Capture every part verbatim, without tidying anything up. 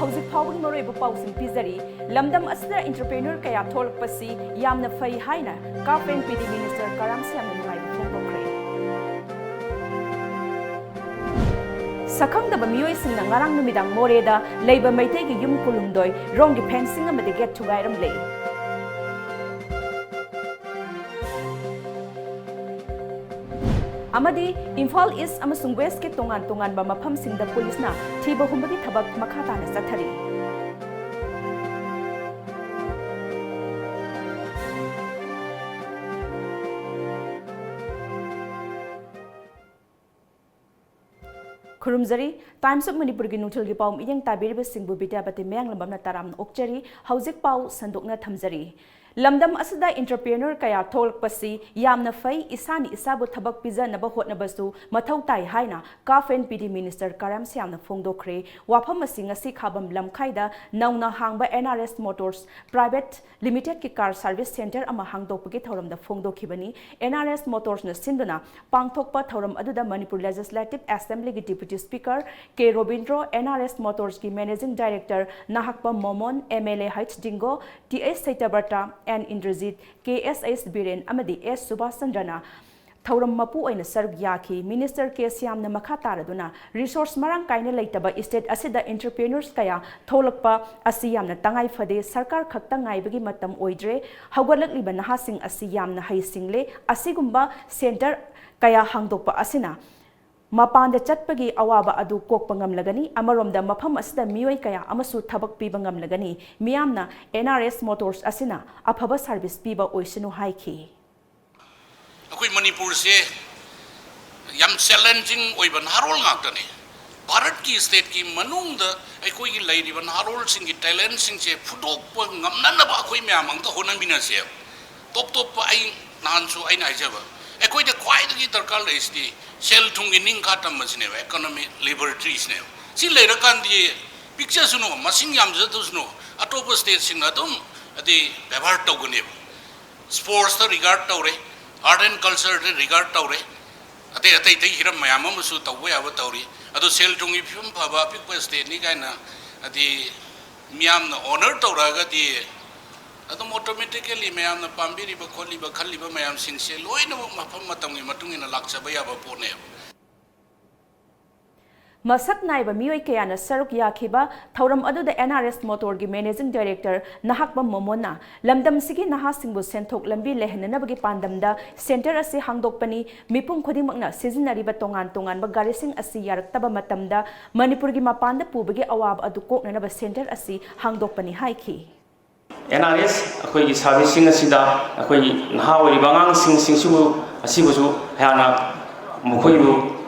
ꯍꯧꯖꯤꯛ ꯐꯥꯎꯕꯒꯤ ꯃꯔꯨꯑꯣꯏꯕ ꯄꯥꯎꯁꯤꯡ ꯄꯤꯖꯔꯤ꯫ ꯂꯝꯗꯝ ꯑꯁꯤꯗ entrepreneur ꯀꯌꯥ ꯊꯣꯛꯂꯛꯄꯁꯤ ꯌꯥꯝꯅ ꯐꯩ ꯍꯥꯏꯅ CAF and PD minister ꯀꯔꯥꯝ ꯁ꯭ꯌꯥꯝꯅ ꯅꯨꯡꯉꯥꯏꯕ ꯐꯣꯡꯗꯣꯛꯈ꯭ꯔꯦ꯫ ꯁꯛꯈꯪꯗꯕ ꯃꯤꯑꯣꯏꯁꯤꯡꯅ ꯉꯔꯥꯡ ꯅꯨꯃꯤꯗꯥꯡ ꯃꯣꯔꯦꯗ ꯂꯩꯕ ꯃꯩꯇꯩꯒꯤ ꯌꯨꯝ ꯀꯨꯟꯍꯨꯝꯗꯣꯏ ꯔꯣꯝꯒꯤ fencing ꯑꯃꯗꯤ gate ꯊꯨꯒꯥꯏꯔꯝꯂꯦ꯫ ꯑꯃꯗꯤ ꯏꯝꯐꯥꯜ East ꯑꯃꯁꯨꯡ Westꯀꯤ ꯇꯣꯉꯥꯟ ꯇꯣꯉꯥꯟꯕ ꯃꯐꯝꯁꯤꯡꯗ ꯄꯨꯂꯤꯁꯅ ꯊꯤꯕ ꯍꯨꯝꯕꯒꯤ ꯊꯕꯛ ꯃꯈꯥ ꯇꯥꯅ ꯆꯠꯊꯔꯤ꯫ ꯈꯨꯔꯨꯝꯖꯔꯤ꯫ Times of ꯃꯅꯤꯄꯨꯔꯒꯤ ꯅꯨꯡꯊꯤꯜꯒꯤ ꯄꯥꯎ ꯃꯤꯠꯌꯦꯡ ꯇꯥꯕꯤꯔꯤꯕꯁꯤꯡꯕꯨ ꯕꯤꯗ꯭ꯌꯥꯄꯇꯤ ꯃꯌꯥꯡꯂꯝꯕꯝꯅ ꯇꯔꯥꯝꯅ ꯑꯣꯛꯆꯔꯤ꯫ ꯍꯧꯖꯤꯛ ꯄꯥꯎ ꯁꯟꯗꯣꯛꯅ ꯊꯝꯖꯔꯤ꯫ ꯂꯝꯗꯝ ꯑꯁꯤꯗ entrepreneur ꯀꯌꯥ ꯊꯣꯛꯂꯛꯄꯁꯤ ꯌꯥꯝꯅ ꯐꯩ, ꯏꯁꯥꯅ ꯏꯁꯥꯕꯨ ꯊꯕꯛ ꯄꯤꯖꯅꯕ ꯍꯣꯠꯅꯕꯁꯨ ꯃꯊꯧ ꯇꯥꯏ ꯍꯥꯏꯅ CAF and PD minister ꯀꯔꯥꯝ ꯁ꯭ꯌꯥꯝꯅ ꯐꯣꯡꯗꯣꯛꯈ꯭ꯔꯦ꯫ ꯋꯥꯐꯝ ꯑꯁꯤ ꯉꯁꯤ ꯈꯥꯕꯝ ꯂꯝꯈꯥꯏꯗ ꯅꯧꯅ ꯍꯥꯡꯕ NRS Motors Private Limitedꯀꯤ car service centre ꯑꯃ ꯍꯥꯡꯗꯣꯛꯄꯒꯤ ꯊꯧꯔꯝꯗ ꯐꯣꯡꯗꯣꯛꯈꯤꯕꯅꯤ꯫ NRS Motorsꯅ ꯁꯤꯟꯗꯨꯅ ꯄꯥꯡꯊꯣꯛꯄ ꯊꯧꯔꯝ ꯑꯗꯨꯗ ꯃꯅꯤꯄꯨꯔ Legislative Assemblyꯒꯤ Deputy Speaker K Robindro, NRS Motorsꯀꯤ Managing Director ꯅꯍꯥꯛꯄ Momon, MLA H Dingo, T H Satyabrata, N Indrajit, K S H Biren ꯑꯃꯗꯤ ꯑꯦꯁ ꯁꯨꯕꯥꯁ ꯆꯟꯗ꯭ꯔꯅ ꯊꯧꯔꯝ ꯃꯄꯨ ꯑꯣꯏꯅ ꯁꯔꯨꯛ ꯌꯥꯈꯤ꯫ Minister ꯀꯦ ꯁ꯭ꯌꯥꯝꯅ ꯃꯈꯥ ꯇꯥꯔꯗꯨꯅ, resource ꯃꯔꯥꯡ ꯀꯥꯏꯅ ꯂꯩꯇꯕ state ꯑꯁꯤꯗ entrepreneurs ꯀꯌꯥ ꯊꯣꯛꯂꯛꯄ ꯑꯁꯤ ꯌꯥꯝꯅ ꯇꯉꯥꯏ ꯐꯗꯦ꯫ ꯁꯔꯀꯥꯔ ꯈꯛꯇ ꯉꯥꯏꯕꯒꯤ ꯃꯇꯝ ꯑꯣꯏꯗ꯭ꯔꯦ꯫ ꯍꯧꯒꯠꯂꯛꯂꯤꯕ ꯅꯍꯥꯁꯤꯡ ꯑꯁꯤ ꯌꯥꯝꯅ ꯍꯩꯁꯤꯡꯂꯦ꯫ ꯑꯁꯤꯒꯨꯝꯕ centre ꯀꯌꯥ ꯍꯥꯡꯗꯣꯛꯄ ꯑꯁꯤꯅ ꯃꯄꯥꯟꯗ ꯆꯠꯄꯒꯤ ꯑꯋꯥꯕ ꯑꯗꯨ ꯀꯣꯛꯄ ꯉꯝꯂꯒꯅꯤ꯫ ꯑꯃꯔꯣꯝꯗ ꯃꯐꯝ ꯑꯁꯤꯗ ꯃꯤꯑꯣꯏ ꯀꯌꯥ ꯑꯃꯁꯨ ꯊꯕꯛ ꯄꯤꯕ ꯉꯝꯂꯒꯅꯤ꯫ ꯃꯤꯌꯥꯝꯅ NRS Motors ꯑꯁꯤꯅ ꯑꯐꯕ service ꯄꯤꯕ ꯑꯣꯏꯁꯅꯨ ꯍꯥꯏꯈꯤ꯫ ꯑꯩꯈꯣꯏ ꯃꯅꯤꯄꯨꯔꯁꯦ ꯌꯥꯝ challenging ꯑꯣꯏꯕ ꯅꯍꯥꯔꯣꯜ ꯉꯥꯛꯇꯅꯤ꯫ ꯚꯥꯔꯠꯀꯤ stateꯀꯤ ꯃꯅꯨꯡꯗ ꯑꯩꯈꯣꯏꯒꯤ ꯂꯩꯔꯤꯕ ꯅꯍꯥꯔꯣꯜꯁꯤꯡꯒꯤ talentꯁꯤꯡꯁꯦ ꯐꯨꯗꯣꯛꯄ ꯉꯝꯅꯅꯕ ꯑꯩꯈꯣꯏ ꯃꯌꯥꯝ ꯑꯝꯇ ꯍꯣꯠꯅꯃꯤꯟꯅꯁꯦꯕ꯫ ꯇꯣꯞ ꯇꯣꯞꯄ, ꯑꯩ ꯅꯍꯥꯟꯁꯨ ꯑꯩꯅ ꯍꯥꯏꯖꯕ, ꯑꯩꯈꯣꯏꯗ ꯈ꯭ꯋꯥꯏꯗꯒꯤ ꯗꯔꯀꯥꯔ ꯂꯩꯔꯤꯁꯤꯗꯤ ꯁꯦꯜ ꯊꯨꯝꯒꯤ ꯅꯤꯡꯈꯥ ꯇꯝꯕꯁꯤꯅꯦꯕ, economic libertyꯁꯤꯅꯦꯕ꯫ ꯁꯤ ꯂꯩꯔꯀꯥꯟꯗꯤ ꯄꯤꯛꯆꯁꯅꯨ, ꯃꯁꯤꯡ ꯌꯥꯝꯖꯗꯁꯅꯨ, ꯑꯇꯣꯞꯄ stateꯁꯤꯡꯅ ꯑꯗꯨꯝ ꯑꯗꯤ ꯕꯦꯕꯥꯔ ꯇꯧꯒꯅꯦꯕ꯫ Sportsꯇ regard ꯇꯧꯔꯦ, art and cultureꯗ regard ꯇꯧꯔꯦ, ꯑꯇꯩ ꯑꯇꯩ ꯑꯇꯩ ꯍꯤꯔꯝ ꯃꯌꯥꯝ ꯑꯃꯁꯨ ꯇꯧꯕ ꯌꯥꯕ ꯇꯧꯔꯤ꯫ ꯑꯗꯣ ꯁꯦꯜ ꯊꯨꯝꯒꯤ ꯐꯤꯕꯝ ꯐꯕ ꯑꯄꯤꯛꯄ stateꯅꯤ ꯀꯥꯏꯅ ꯍꯥꯏꯗꯤ ꯃꯤꯌꯥꯝꯅ ꯑꯣꯅꯔ ꯇꯧꯔꯛꯑꯒꯗꯤ ꯑꯗꯨꯝ ꯑꯣꯇꯣꯃꯦꯇꯤꯀꯦꯂꯤ ꯃꯌꯥꯝꯅ ꯄꯥꯝꯕꯤꯔꯤꯕ ꯈꯣꯠꯂꯤꯕ ꯈꯜꯂꯤꯕ ꯃꯌꯥꯝꯁꯤꯡꯁꯦ ꯂꯣꯏꯅꯃꯛ ꯃꯐꯝ ꯃꯇꯝꯒꯤ ꯃꯇꯨꯡ ꯏꯟꯅ ꯂꯥꯛꯆꯕ ꯌꯥꯕ ꯄꯣꯠꯅꯦꯕ꯫ ꯃꯁꯛ ꯅꯥꯏꯕ ꯃꯤꯑꯣꯏ ꯀꯌꯥꯅ ꯁꯔꯨꯛ ꯌꯥꯈꯤꯕ ꯊꯧꯔꯝ ꯑꯗꯨꯗ ꯑꯦꯟ ꯑꯥꯔ ꯑꯦꯁ ꯃꯣꯇꯣꯔꯒꯤ ꯃꯦꯅꯦꯖꯤꯡ ꯗꯥꯏꯔꯦꯛꯇꯔ ꯅꯍꯥꯛꯄꯝ ꯃꯣꯃꯣꯟꯅ ꯂꯝꯗꯝꯁꯤꯒꯤ ꯅꯍꯥꯁꯤꯡꯕꯨ ꯁꯦꯟꯊꯣꯛ ꯂꯝꯕꯤ ꯂꯩꯍꯟꯅꯅꯕꯒꯤ ꯄꯥꯟꯗꯝꯗ ꯁꯦꯟꯇꯔ ꯑꯁꯤ ꯍꯥꯡꯗꯣꯛꯄꯅꯤ, ꯃꯤꯄꯨꯝ ꯈꯨꯗꯤꯡꯃꯛꯅ ꯁꯤꯖꯤꯟꯅꯔꯤꯕ ꯇꯣꯉꯥꯟ ꯇꯣꯉꯥꯟꯕ ꯒꯥꯔꯤꯁꯤꯡ ꯑꯁꯤ ꯌꯥꯔꯛꯇꯕ ꯃꯇꯝꯗ ꯃꯅꯤꯄꯨꯔꯒꯤ ꯃꯄꯥꯟꯗ ꯄꯨꯕꯒꯤ ꯑꯋꯥꯕ ꯑꯗꯨ ꯀꯣꯛꯅꯅꯕ ꯁꯦꯟꯇꯔ ꯑꯁꯤ ꯍꯥꯡꯗꯣꯛꯄꯅꯤ ꯍꯥꯏꯈꯤ꯫ ꯑꯦꯟ ꯑꯥꯔ ꯑꯦꯁ ꯑꯩꯈꯣꯏꯒꯤ ꯁꯥꯔꯚꯤꯁꯁꯤꯡ ꯑꯁꯤꯗ ꯑꯩꯈꯣꯏꯒꯤ ꯅꯍꯥ ꯑꯣꯏꯔꯤꯕ ꯑꯉꯥꯡꯁꯤꯡꯁꯤꯡꯁꯤꯕꯨ, ꯑꯁꯤꯕꯨꯁꯨ ꯑꯩꯍꯥꯛꯅ ꯃꯈꯣꯏꯕꯨ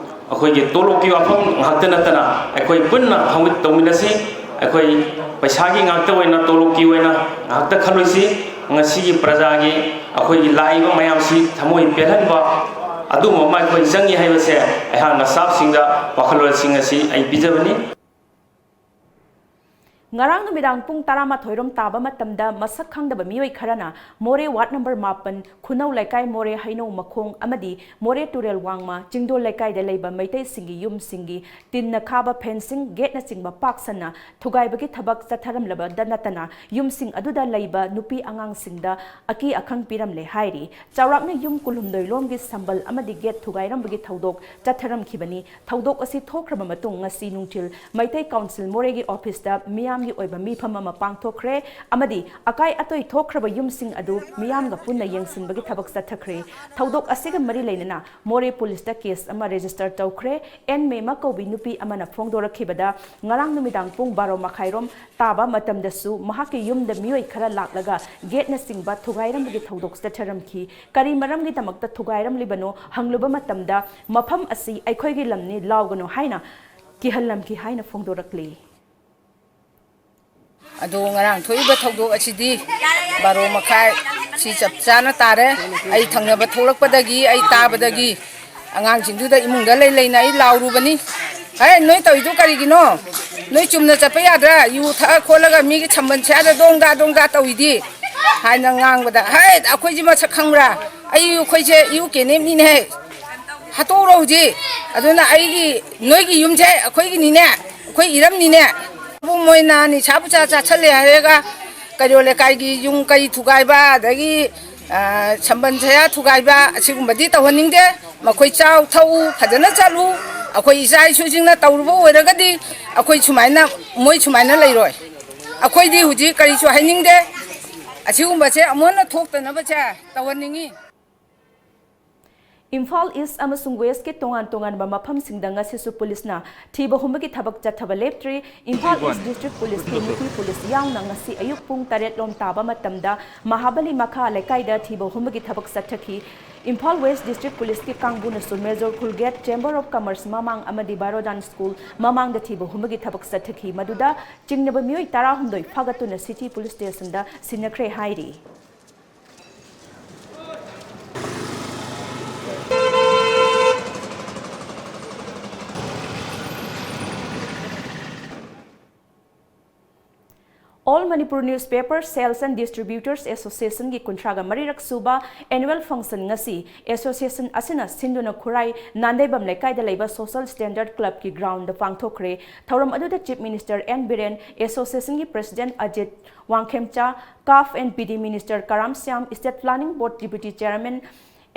ꯑꯩꯈꯣꯏꯒꯤ ꯇꯣꯂꯣꯞꯀꯤ ꯋꯥꯐꯝ ꯉꯥꯛꯇ ꯅꯠꯇꯅ ꯑꯩꯈꯣꯏ ꯄꯨꯟꯅ ꯊꯧꯃꯤꯠ ꯇꯧꯃꯤꯟꯅꯁꯤ꯫ ꯑꯩꯈꯣꯏ ꯄꯩꯁꯥꯒꯤ ꯉꯥꯛꯇ ꯑꯣꯏꯅ, ꯇꯣꯂꯣꯞꯀꯤ ꯑꯣꯏꯅ ꯉꯥꯛꯇ ꯈꯜꯂꯣꯏꯁꯤ꯫ ꯉꯁꯤꯒꯤ ꯄ꯭ꯔꯖꯥꯒꯤ, ꯑꯩꯈꯣꯏꯒꯤ ꯂꯥꯛꯏꯕ ꯃꯌꯥꯝꯁꯤ ꯊꯃꯣꯏ ꯄꯦꯜꯍꯟꯕ ꯑꯗꯨꯒꯨꯝꯕ ꯑꯃ ꯑꯩꯈꯣꯏ ꯆꯪꯏ ꯍꯥꯏꯕꯁꯦ ꯑꯩꯍꯥꯛꯅ ꯁ꯭ꯇꯥꯐꯁꯤꯡꯗ ꯋꯥꯈꯜꯂꯣꯟꯁꯤꯡ ꯑꯁꯤ ꯑꯩ ꯄꯤꯖꯕꯅꯤ꯫ ꯉꯔꯥꯡ ꯅꯨꯃꯤꯗꯥꯡ ꯄꯨꯡ ꯇꯔꯥꯃꯥꯊꯣꯏ ꯔꯣꯝ ꯇꯥꯕ ꯃꯇꯝꯗ ꯃꯁꯛ ꯈꯪꯗꯕ ꯃꯤꯑꯣꯏ ꯈꯔꯅ ꯃꯣꯔꯦ ꯋꯥꯔꯗ ꯅꯝꯕꯔ ꯃꯥꯄꯟ, ꯈꯨꯅꯧ ꯂꯩꯀꯥꯏ ꯃꯣꯔꯦ ꯍꯩꯅꯧ ꯃꯈꯣꯡ ꯑꯃꯗꯤ ꯃꯣꯔꯦ ꯇꯨꯔꯦꯜ ꯋꯥꯡꯃ, ꯆꯤꯡꯗꯣꯜ ꯂꯩꯀꯥꯏꯗ ꯂꯩꯕ ꯃꯩꯇꯩꯁꯤꯡꯒꯤ ꯌꯨꯝꯁꯤꯡꯒꯤ ꯇꯤꯟꯅ ꯈꯥꯕ ꯐꯦꯟꯁꯤꯡ, ꯒꯦꯠꯅꯆꯤꯡꯕ ꯄꯥꯛ ꯁꯟꯅ ꯊꯨꯒꯥꯏꯕꯒꯤ ꯊꯕꯛ ꯆꯠꯊꯔꯝꯂꯕꯗ ꯅꯠꯇꯅ ꯌꯨꯝꯁꯤꯡ ꯑꯗꯨꯗ ꯂꯩꯕ ꯅꯨꯄꯤ ꯑꯉꯥꯡꯁꯤꯡꯗ ꯑꯀꯤ ꯑꯈꯪ ꯄꯤꯔꯝꯂꯦ ꯍꯥꯏꯔꯤ꯫ ꯆꯥꯎꯔꯥꯛꯅ ꯌꯨꯝ ꯀꯨꯟꯍꯨꯝꯗꯣꯏ ꯂꯣꯝꯒꯤ ꯁꯝꯕꯜ ꯑꯃꯗꯤ ꯒꯦꯠ ꯊꯨꯒꯥꯏꯔꯝꯕꯒꯤ ꯊꯧꯗꯣꯛ ꯆꯠꯊꯔꯝꯈꯤꯕꯅꯤ꯫ ꯊꯧꯗꯣꯛ ꯑꯁꯤ ꯊꯣꯛꯈ꯭ꯔꯕ ꯃꯇꯨꯡ ꯉꯁꯤ ꯅꯨꯡꯊꯤꯜ ꯃꯩꯇꯩ ꯀꯥꯎꯟꯁꯤꯜ ꯃꯣꯔꯦꯒꯤ ꯑꯣꯐꯤꯁꯇ ꯃꯤꯌꯥꯝꯒꯤ ꯑꯣꯏꯕ ꯃꯤꯐꯝ ꯑꯃ ꯄꯥꯡꯊꯣꯛꯈ꯭ꯔꯦ ꯑꯃꯗꯤ ꯑꯀꯥꯏ ꯑꯇꯣꯏ ꯊꯣꯛꯈ꯭ꯔꯕ ꯌꯨꯝꯁꯤꯡ ꯑꯗꯨ ꯃꯤꯌꯥꯝꯒ ꯄꯨꯟꯅ ꯌꯦꯡꯁꯤꯟꯕꯒꯤ ꯊꯕꯛ ꯆꯠꯊꯈ꯭ꯔꯦ꯫ ꯊꯧꯗꯣꯛ ꯑꯁꯤꯒ ꯃꯔꯤ ꯂꯩꯅꯅ ꯃꯣꯔꯦ ꯄꯨꯂꯤꯁꯇ ꯀꯦꯁ ꯑꯃ ꯔꯦꯖꯤꯁꯇꯔ ꯇꯧꯈ꯭ꯔꯦ꯫ ꯑꯦꯟ ꯃꯦꯃ ꯀꯧꯕꯤ ꯅꯨꯄꯤ ꯑꯃꯅ ꯐꯣꯡꯗꯣꯔꯛꯈꯤꯕꯗ, ꯉꯔꯥꯡ ꯅꯨꯃꯤꯗꯥꯡ ꯄꯨꯡ ꯕꯥꯔꯣ ꯃꯈꯥꯏꯔꯣꯝ ꯇꯥꯕ ꯃꯇꯝꯗꯁꯨ ꯃꯍꯥꯛꯀꯤ ꯌꯨꯝꯗ ꯃꯤꯑꯣꯏ ꯈꯔ ꯂꯥꯛꯂꯒ ꯒꯦꯠꯅꯆꯤꯡꯕ ꯊꯨꯒꯥꯏꯔꯝꯕꯒꯤ ꯊꯧꯗꯣꯛ ꯆꯠꯊꯔꯝꯈꯤ꯫ ꯀꯔꯤ ꯃꯔꯝꯒꯤꯗꯃꯛꯇ ꯊꯨꯒꯥꯏꯔꯝꯂꯤꯕꯅꯣ ꯍꯪꯂꯨꯕ ꯃꯇꯝꯗ, "ꯃꯐꯝ ꯑꯁꯤ ꯑꯩꯈꯣꯏꯒꯤ ꯂꯝꯅꯤ, ꯂꯥꯎꯒꯅꯨ" ꯍꯥꯏꯅ ꯀꯤꯍꯜꯂꯝꯈꯤ ꯍꯥꯏꯅ ꯐꯣꯡꯗꯣꯔꯛꯂꯤ꯫ ꯑꯗꯣ ꯉꯔꯥꯡ ꯊꯣꯛꯏꯕ ꯊꯧꯗꯣꯛ ꯑꯁꯤꯗꯤ ꯕꯥꯔꯣ ꯃꯈꯥꯏ ꯁꯤ ꯆꯞ ꯆꯥꯅ ꯇꯥꯔꯦ꯫ ꯑꯩ ꯊꯪꯅꯕ ꯊꯣꯛꯂꯛꯄꯗꯒꯤ, ꯑꯩ ꯇꯥꯕꯗꯒꯤ ꯑꯉꯥꯡꯁꯤꯡꯗꯨꯗ ꯏꯃꯨꯡꯗ ꯂꯩ ꯂꯩꯅ ꯑꯩ ꯂꯥꯎꯔꯨꯕꯅꯤ꯫ "ꯍꯦ, ꯅꯣꯏ ꯇꯧꯔꯤꯗꯨ ꯀꯔꯤꯒꯤꯅꯣ? ꯅꯣꯏ ꯆꯨꯝꯅ ꯆꯠꯄ ꯌꯥꯗ꯭ꯔꯥ? ꯌꯨ ꯊꯛꯑ ꯈꯣꯠꯂꯒ ꯃꯤꯒꯤ ꯁꯝꯕꯟ ꯁꯦꯠꯂ ꯗꯣꯡꯗꯥ ꯗꯣꯡꯗꯥ ꯇꯧꯏꯗꯤ" ꯍꯥꯏꯅ ꯉꯥꯡꯕꯗ, "ꯍꯦ, ꯑꯩꯈꯣꯏꯁꯤ ꯃꯁꯛ ꯈꯪꯕ꯭ꯔꯥ? ꯑꯩ, ꯑꯩꯈꯣꯏꯁꯦ ꯌꯨ ꯀꯦꯅꯦꯞꯅꯤꯅꯦꯍꯦ꯫ ꯍꯥꯠꯇꯣꯛꯎꯔꯣ ꯍꯧꯖꯤꯛ꯫ ꯑꯗꯨꯅ ꯑꯩꯒꯤ, ꯅꯣꯏꯒꯤ ꯌꯨꯝꯁꯦ ꯑꯩꯈꯣꯏꯒꯤꯅꯤꯅꯦ, ꯑꯩꯈꯣꯏ ꯏꯔꯝꯅꯤꯅꯦ"꯫ ꯃꯣꯏꯅ ꯅꯤꯁꯥ ꯄꯨꯁꯥ ꯆꯥꯁꯜꯂꯦ ꯍꯥꯏꯔꯒ ꯀꯩꯔꯣꯜ ꯂꯩꯀꯥꯏꯒꯤ ꯌꯨꯝ ꯀꯩ ꯊꯨꯒꯥꯏꯕ, ꯑꯗꯒꯤ, ꯑ, ꯁꯝꯕꯟ ꯁꯌꯥ ꯊꯨꯒꯥꯏꯕ, ꯑꯁꯤꯒꯨꯝꯕꯗꯤ ꯇꯧꯍꯟꯅꯤꯡꯗꯦ꯫ ꯃꯈꯣꯏ ꯆꯥꯎ ꯊꯛꯎ, ꯐꯖꯅ ꯆꯠꯂꯨ꯫ ꯑꯩꯈꯣꯏ ꯏꯆꯥ ꯏꯁꯨꯁꯤꯡꯅ ꯇꯧꯔꯨꯕ ꯑꯣꯏꯔꯒꯗꯤ ꯑꯩꯈꯣꯏ ꯁꯨꯃꯥꯏꯅ, ꯃꯣꯏ ꯁꯨꯃꯥꯏꯅ ꯂꯩꯔꯣꯏ꯫ ꯑꯩꯈꯣꯏꯗꯤ ꯍꯧꯖꯤꯛ ꯀꯔꯤꯁꯨ ꯍꯥꯏꯅꯤꯡꯗꯦ꯫ ꯑꯁꯤꯒꯨꯝꯕꯁꯦ ꯑꯃꯨꯛ ꯍꯟꯅ ꯊꯣꯛꯇꯅꯕꯁꯦ ꯇꯧꯍꯟꯅꯤꯡꯉꯤ꯫ ꯏꯝꯐꯥꯜ ꯏꯁ ꯑꯃꯁꯨꯡ ꯋꯦꯁꯀꯤ ꯇꯣꯉꯥꯟ ꯇꯣꯉꯥꯟꯕ ꯃꯐꯝꯁꯤꯡꯗ ꯉꯁꯤꯁꯨ ꯄꯨꯂꯤꯁꯅ ꯊꯤꯕ ꯍꯨꯝꯕꯒꯤ ꯊꯕꯛ ꯆꯠꯊꯕ ꯂꯦꯞꯇ꯭ꯔꯤ꯫ ꯏꯝꯐꯥꯜ ꯏꯁ ꯗꯤꯁꯇ꯭ꯔꯤꯛ ꯄꯨꯂꯤꯁꯀꯤ ꯅꯨꯄꯤ ꯄꯨꯂꯤꯁ ꯌꯥꯎꯅ ꯉꯁꯤ ꯑꯌꯨꯛ ꯄꯨꯡ ꯇꯔꯦꯠ ꯂꯣꯝ ꯇꯥꯕ ꯃꯇꯝꯗ ꯃꯍꯥꯕꯂꯤ ꯃꯈꯥ ꯂꯩꯀꯥꯏꯗ ꯊꯤꯕ ꯍꯨꯝꯕꯒꯤ ꯊꯕꯛ ꯆꯠꯊꯈꯤ꯫ ꯏꯝꯐꯥꯜ ꯋꯦꯁ ꯗꯤꯁꯇ꯭ꯔꯤꯛ ꯄꯨꯂꯤꯁꯀꯤ ꯀꯥꯡꯕꯨꯅꯁꯨ ꯃꯦꯖꯣꯔ ꯈꯨꯜꯒꯦꯠ, ꯆꯦꯝꯕꯔ ꯑꯣꯐ ꯀꯃꯔꯁ ꯃꯃꯥꯡ ꯑꯃꯗꯤ ꯕꯥꯔꯣꯗꯥꯟ ꯁ꯭ꯀꯨꯜ ꯃꯃꯥꯡꯗ ꯊꯤꯕ ꯍꯨꯝꯕꯒꯤ ꯊꯕꯛ ꯆꯠꯊꯈꯤ꯫ ꯃꯗꯨꯗ ꯆꯤꯡꯅꯕ ꯃꯤꯑꯣꯏ ꯇꯔꯥꯍꯨꯝꯗꯣꯏ ꯐꯥꯒꯠꯇꯨꯅ ꯁꯤꯇꯤ ꯄꯨꯂꯤꯁ ꯁ꯭ꯇꯦꯁꯟꯗ ꯁꯤꯟꯅꯈ꯭ꯔꯦ ꯍꯥꯏꯔꯤ꯫ All Manipur Newspaper Sales and Distributors Associationꯒꯤ ꯀꯨꯟꯊ꯭ꯔꯥꯒ ꯃꯔꯤꯔꯛ ꯁꯨꯕ annual function ꯉꯁꯤ association ꯑꯁꯤꯅ ꯁꯤꯟꯗꯨꯅ ꯈꯨꯔꯥꯏ ꯅꯥꯟꯗꯩꯕꯝ ꯂꯩꯀꯥꯏꯗ ꯂꯩꯕ Social Standard Clubꯀꯤ groundꯗ ꯄꯥꯡꯊꯣꯛꯈ꯭ꯔꯦ꯫ ꯊꯧꯔꯝ ꯑꯗꯨꯗ Chief Minister N Biren, associationꯒꯤ President Ajit Wangkhemcha, CAF and PD Minister Karam Shyam, State Planning Board Deputy Chairman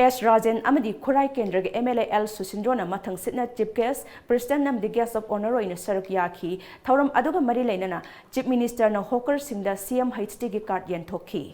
ꯑꯦꯁ ꯔꯥꯖꯦꯟ ꯑꯃꯗꯤ ꯈꯨꯔꯥꯏ ꯀꯦꯟꯗ꯭ꯔꯒꯤ MLA ꯑꯦꯜ ꯁꯨꯁꯤꯟꯗ꯭ꯔꯣꯅ ꯃꯊꯪꯁꯤꯠꯅ chief guest, president ꯑꯃꯗꯤ guest of honour ꯑꯣꯏꯅ ꯁꯔꯨꯛ ꯌꯥꯈꯤ꯫ ꯊꯧꯔꯝ ꯑꯗꯨꯒ ꯃꯔꯤ ꯂꯩꯅꯅ Chief Ministerꯅ hawkerꯁꯤꯡꯗ CMHTꯒꯤ card ꯌꯦꯟꯊꯣꯛꯈꯤ꯫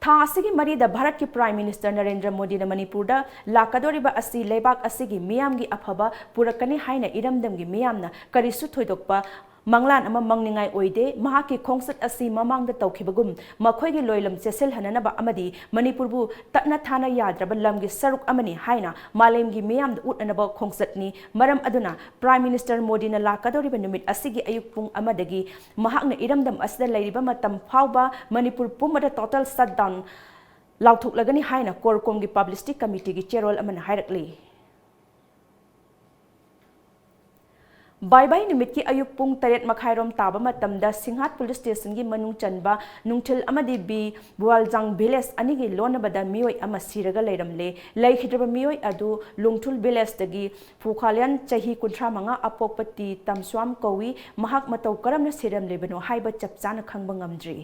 ꯊꯥ ꯑꯁꯤꯒꯤ ꯃꯔꯤꯗ ꯚꯥꯔꯠꯀꯤ Prime Minister ꯅꯔꯦꯟꯗ꯭ꯔ ꯃꯣꯗꯤꯅ ꯃꯅꯤꯄꯨꯔꯗ ꯂꯥꯛꯀꯗꯧꯔꯤꯕ ꯑꯁꯤ ꯂꯩꯕꯥꯛ ꯑꯁꯤꯒꯤ ꯃꯤꯌꯥꯝꯒꯤ ꯑꯐꯕ ꯄꯨꯔꯛꯀꯅꯤ ꯍꯥꯏꯅ ꯏꯔꯝꯗꯝꯒꯤ ꯃꯤꯌꯥꯝꯅ ꯀꯔꯤꯁꯨ ꯊꯣꯏꯗꯣꯛꯄ ꯃꯪꯂꯥꯟ ꯑꯃ ꯃꯪꯅꯤꯡꯉꯥꯏ ꯑꯣꯏꯗꯦ꯫ ꯃꯍꯥꯛꯀꯤ ꯈꯣꯡꯆꯠ ꯑꯁꯤ ꯃꯃꯥꯡꯗ ꯇꯧꯈꯤꯕꯒꯨꯝ ꯃꯈꯣꯏꯒꯤ ꯂꯣꯏꯂꯝ ꯆꯦꯠꯁꯤꯜꯍꯟꯅꯅꯕ ꯑꯃꯗꯤ ꯃꯅꯤꯄꯨꯔꯕꯨ ꯇꯠꯅ ꯊꯥꯅ ꯌꯥꯗ꯭ꯔꯕ ꯂꯝꯒꯤ ꯁꯔꯨꯛ ꯑꯃꯅꯤ ꯍꯥꯏꯅ ꯃꯥꯂꯦꯝꯒꯤ ꯃꯤꯌꯥꯝꯗ ꯎꯠꯅꯅꯕ ꯈꯣꯡꯆꯠꯅꯤ꯫ ꯃꯔꯝ ꯑꯗꯨꯅ Prime Minister ꯃꯣꯗꯤꯅ ꯂꯥꯛꯀꯗꯧꯔꯤꯕ ꯅꯨꯃꯤꯠ ꯑꯁꯤꯒꯤ ꯑꯌꯨꯛ ꯄꯨꯡ ꯑꯃꯗꯒꯤ ꯃꯍꯥꯛꯅ ꯏꯔꯝꯗꯝ ꯑꯁꯤꯗ ꯂꯩꯔꯤꯕ ꯃꯇꯝ ꯐꯥꯎꯕ ꯃꯅꯤꯄꯨꯔ ꯄꯨꯝꯕꯗ total shutdown ꯂꯥꯎꯊꯣꯛꯂꯒꯅꯤ ꯍꯥꯏꯅ CORCOMꯒꯤ Publicity Committeeꯒꯤ ꯆꯦꯔꯣꯜ ꯑꯃꯅ ꯍꯥꯏꯔꯛꯂꯤ꯫ ꯕꯥꯏ ꯕꯥꯏ ꯅꯨꯃꯤꯠꯀꯤ ꯑꯌꯨꯛ ꯄꯨꯡ ꯇꯔꯦꯠ ꯃꯈꯥꯏꯔꯣꯝ ꯇꯥꯕ ꯃꯇꯝꯗ ꯁꯤꯡꯍꯥꯠ ꯄꯨꯂꯤꯁ ꯁ꯭ꯇꯦꯁꯟꯒꯤ ꯃꯅꯨꯡ ꯆꯟꯕ ꯅꯨꯡꯊꯤꯜ ꯑꯃꯗꯤ ꯕꯤ ꯕꯨꯋꯥꯜꯖꯥꯡ ꯚꯤꯂꯦꯖ ꯑꯅꯤꯒꯤ ꯂꯣꯟꯅꯕꯗ ꯃꯤꯑꯣꯏ ꯑꯃ ꯁꯤꯔꯒ ꯂꯩꯔꯝꯂꯦ꯫ ꯂꯩꯈꯤꯗ꯭ꯔꯕ ꯃꯤꯑꯣꯏ ꯑꯗꯨ ꯂꯨꯡꯊꯨꯜ ꯚꯤꯂꯦꯖꯇꯒꯤ ꯐꯨꯈꯥꯂꯤꯌꯥꯟ ꯆꯍꯤ ꯀꯨꯟꯊ꯭ꯔꯥ ꯃꯉꯥ ꯑꯄꯣꯛꯄ ꯇꯤ ꯇꯝꯁ꯭ꯋꯥꯝ ꯀꯧꯏ꯫ ꯃꯍꯥꯛ ꯃꯇꯧ ꯀꯔꯝꯅ ꯁꯤꯔꯝꯂꯤꯕꯅꯣ ꯍꯥꯏꯕ ꯆꯞ ꯆꯥꯅ ꯈꯪꯕ ꯉꯝꯗ꯭ꯔꯤ꯫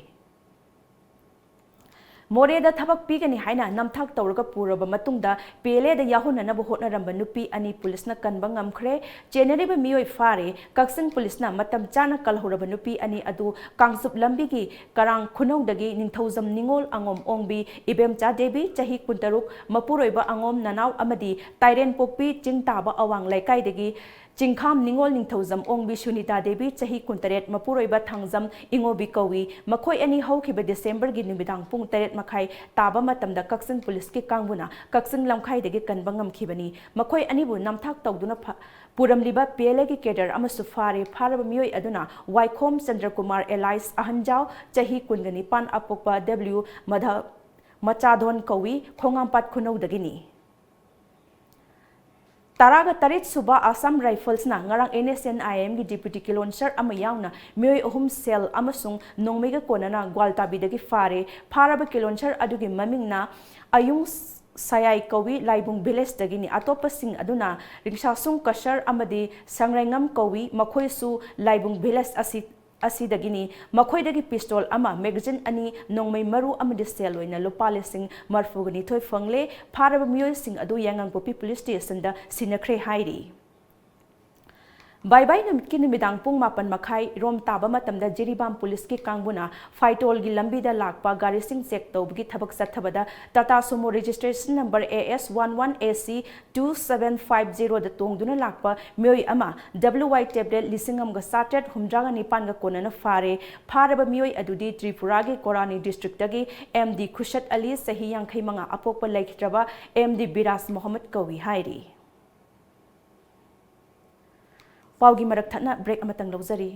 ꯃꯣꯔꯦꯗ ꯊꯕꯛ ꯄꯤꯒꯅꯤ ꯍꯥꯏꯅ ꯅꯝꯊꯥꯛ ꯇꯧꯔꯒ ꯄꯨꯔꯕ ꯃꯇꯨꯡꯗ ꯄꯦꯂꯦꯗ ꯌꯥꯎꯍꯟꯅꯅꯕ ꯍꯣꯠꯅꯔꯝꯕ ꯅꯨꯄꯤ ꯑꯅꯤ ꯄꯨꯂꯤꯁꯅ ꯀꯟꯕ ꯉꯝꯈ꯭ꯔꯦ꯫ ꯆꯦꯟꯅꯔꯤꯕ ꯃꯤꯑꯣꯏ ꯐꯥꯔꯦ꯫ ꯀꯛꯆꯤꯡ ꯄꯨꯂꯤꯁꯅ ꯃꯇꯝ ꯆꯥꯅ ꯀꯜꯍꯧꯔꯕ ꯅꯨꯄꯤ ꯑꯅꯤ ꯑꯗꯨ ꯀꯥꯡꯆꯨꯞ ꯂꯝꯕꯤꯒꯤ ꯀꯔꯥꯡ ꯈꯨꯅꯧꯗꯒꯤ ꯅꯤꯡꯊꯧꯖꯝ ꯅꯤꯉꯣꯜ ꯑꯉꯣꯝ ꯑꯣꯡꯕꯤ ꯏꯕꯦꯝꯆꯥ ꯗꯦꯕꯤ ꯆꯍꯤ ꯀꯨꯟꯇꯔꯨꯛ, ꯃꯄꯨꯔꯣꯏꯕ ꯑꯉꯣꯝ ꯅꯅꯥꯎ ꯑꯃꯗꯤ ꯇꯥꯏꯔꯦꯟꯄꯣꯛꯄꯤ ꯆꯤꯡ ꯇꯥꯕ ꯑꯋꯥꯡ ꯂꯩꯀꯥꯏꯗꯒꯤ ꯆꯤꯡꯈꯥꯝ ꯅꯤꯉꯣꯜ ꯅꯤꯡꯊꯧꯖꯝ ꯑꯣꯡꯕꯤ ꯁꯨꯅꯤꯇꯥ ꯗꯦꯕꯤ ꯆꯍꯤ ꯀꯨꯟꯇꯔꯦꯠ, ꯃꯄꯨꯔꯣꯏꯕ ꯊꯥꯡꯖꯝ ꯏꯉꯣꯕꯤ ꯀꯧꯏ꯫ ꯃꯈꯣꯏ ꯑꯅꯤ ꯍꯧꯈꯤꯕ ꯗꯤꯁꯦꯝꯕꯔꯒꯤ ꯅꯨꯃꯤꯗꯥꯡ ꯄꯨꯡ ꯇꯔꯦꯠ ꯃꯈꯥꯏ ꯇꯥꯕ ꯃꯇꯝꯗ ꯀꯛꯆꯤꯡ ꯄꯨꯂꯤꯁꯀꯤ ꯀꯥꯡꯕꯨꯅ ꯀꯛꯆꯤꯡ ꯂꯝꯈꯥꯏꯗꯒꯤ ꯀꯟꯕ ꯉꯝꯈꯤꯕꯅꯤ꯫ ꯃꯈꯣꯏ ꯑꯅꯤꯕꯨ ꯅꯝꯊꯥꯛ ꯇꯧꯗꯨꯅ ꯐ-, ꯄꯨꯔꯝꯂꯤꯕ ꯄꯦꯂꯦꯒꯤ ꯀꯦꯗꯔ ꯑꯃꯁꯨ ꯐꯥꯔꯦ꯫ ꯐꯥꯔꯕ ꯃꯤꯑꯣꯏ ꯑꯗꯨꯅ ꯋꯥꯏꯈꯣꯝ ꯆꯟꯗ꯭ꯔꯀꯨꯃꯥꯔ ꯑꯦꯂꯥꯏꯁ ꯑꯍꯟꯖꯥꯎ, ꯆꯍꯤ ꯀꯨꯟꯒ ꯅꯤꯄꯥꯟ, ꯑꯄꯣꯛꯄ ꯗꯕ꯭ꯂꯤꯌꯨ ꯃꯙ-, ꯃꯆꯥꯗꯣꯟ ꯀꯧꯏ, ꯈꯣꯡꯉꯥꯝꯄꯥꯠ ꯈꯨꯅꯧꯗꯒꯤꯅꯤ꯫ ꯇꯔꯥꯒ ꯇꯔꯦꯠ ꯁꯨꯕ ꯑꯁꯥꯝ ꯔꯥꯏꯐꯜꯁꯅ ꯉꯔꯥꯡ ꯑꯦꯟ ꯑꯦꯁ ꯑꯦꯟ ꯑꯥꯏ ꯑꯦꯝꯒꯤ ꯗꯤꯄ꯭ꯌꯨꯇꯤ ꯀꯤꯂꯣꯟꯁꯔ ꯑꯃ ꯌꯥꯎꯅ ꯃꯤꯑꯣꯏ ꯑꯍꯨꯝ ꯁꯦꯜ ꯑꯃꯁꯨꯡ ꯅꯣꯡꯃꯩꯒ ꯀꯣꯟꯅꯅ ꯒ꯭ꯋꯥꯜꯇꯥꯕꯤꯗꯒꯤ ꯐꯥꯔꯦ꯫ ꯐꯥꯔꯕ ꯀꯤꯂꯣꯟꯁꯔ ꯑꯗꯨꯒꯤ ꯃꯃꯤꯡꯅ ꯑꯌꯨꯡ ꯁꯌꯥꯏ ꯀꯧꯏ, ꯂꯥꯏꯕꯨꯡ ꯚꯤꯂꯦꯖꯇꯒꯤꯅꯤ꯫ ꯑꯇꯣꯞꯄꯁꯤꯡ ꯑꯗꯨꯅ ꯔꯤꯡꯁꯥꯁꯨꯡ ꯀꯁꯔ ꯑꯃꯗꯤ ꯁꯪꯔꯩꯉꯝ ꯀꯧꯏ, ꯃꯈꯣꯏꯁꯨ ꯂꯥꯏꯕꯨꯡ ꯚꯤꯂꯦꯖ ꯑꯁꯤ ꯑꯁꯤꯗꯒꯤꯅꯤ꯫ ꯃꯈꯣꯏꯗꯒꯤ ꯄꯤꯁꯇꯣꯜ ꯑꯃ, ꯃꯦꯒꯥꯖꯤꯟ ꯑꯅꯤ, ꯅꯣꯡꯃꯩ ꯃꯔꯨ ꯑꯃꯗꯤ ꯁꯦꯜ ꯑꯣꯏꯅ ꯂꯨꯄꯥ ꯂꯤꯁꯤꯡ ꯃꯔꯤꯐꯨꯒ ꯅꯤꯊꯣꯏ ꯐꯪꯂꯦ꯫ ꯐꯥꯔꯕ ꯃꯤꯑꯣꯏꯁꯤꯡ ꯑꯗꯨ ꯌꯥꯏꯉꯪꯄꯣꯛꯄꯤ ꯄꯨꯂꯤꯁ ꯁ꯭ꯇꯦꯁꯟꯗ ꯁꯤꯟꯅꯈ꯭ꯔꯦ ꯍꯥꯏꯔꯤ꯫ ꯕꯥꯏ ꯕꯥꯏ ꯅꯨꯃꯤꯠꯀꯤ ꯅꯨꯃꯤꯗꯥꯡ ꯄꯨꯡ ꯃꯥꯄꯟ ꯃꯈꯥꯏ ꯔꯣꯝ ꯇꯥꯕ ꯃꯇꯝꯗ ꯖꯤꯔꯤꯕꯥꯝ ꯄꯨꯂꯤꯁꯀꯤ ꯀꯥꯡꯕꯨꯅ ꯐꯥꯏꯇꯣꯜꯒꯤ ꯂꯝꯕꯤꯗ ꯂꯥꯛꯄ ꯒꯥꯔꯤꯁꯤꯡ ꯆꯦꯛ ꯇꯧꯕꯒꯤ ꯊꯕꯛ ꯆꯠꯊꯕꯗ Tata Sumo registration number A S one one A C two seven five ꯖꯤꯔꯣꯗ ꯇꯣꯡꯗꯨꯅ ꯂꯥꯛꯄ ꯃꯤꯑꯣꯏ ꯑꯃ ꯗꯕ꯭ꯂꯤꯌꯨ ꯋꯥꯏ ꯇꯦꯕ꯭ꯂꯦꯠ ꯂꯤꯁꯤꯡ ꯑꯃꯒ ꯆꯥꯇ꯭ꯔꯦꯠ ꯍꯨꯝꯗ꯭ꯔꯥꯒ ꯅꯤꯄꯥꯟꯒ ꯀꯣꯟꯅꯅ ꯐꯥꯔꯦ꯫ ꯐꯥꯔꯕ ꯃꯤꯑꯣꯏ ꯑꯗꯨꯗꯤ ꯇ꯭ꯔꯤꯄꯨꯔꯥꯒꯤ ꯀꯣꯔꯥꯅꯤ ꯗꯤꯁꯇ꯭ꯔꯤꯛꯇꯒꯤ ꯑꯦꯝ ꯗꯤ ꯈꯨꯁꯠ ꯑꯂꯤ, ꯆꯍꯤ ꯌꯥꯡꯈꯩ ꯃꯉꯥ, ꯑꯄꯣꯛꯄ ꯂꯩꯈꯤꯗ꯭ꯔꯕ ꯑꯦꯝ ꯗꯤ ꯕꯤꯔꯥꯖ ꯃꯣꯍꯝꯃꯗ ꯀꯧꯏ ꯍꯥꯏꯔꯤ꯫ ꯄꯥꯎꯒꯤ ꯃꯔꯛ ꯊꯠꯅ ꯕ꯭ꯔꯦꯛ ꯑꯃꯇꯪ ꯂꯧꯖꯔꯤ꯫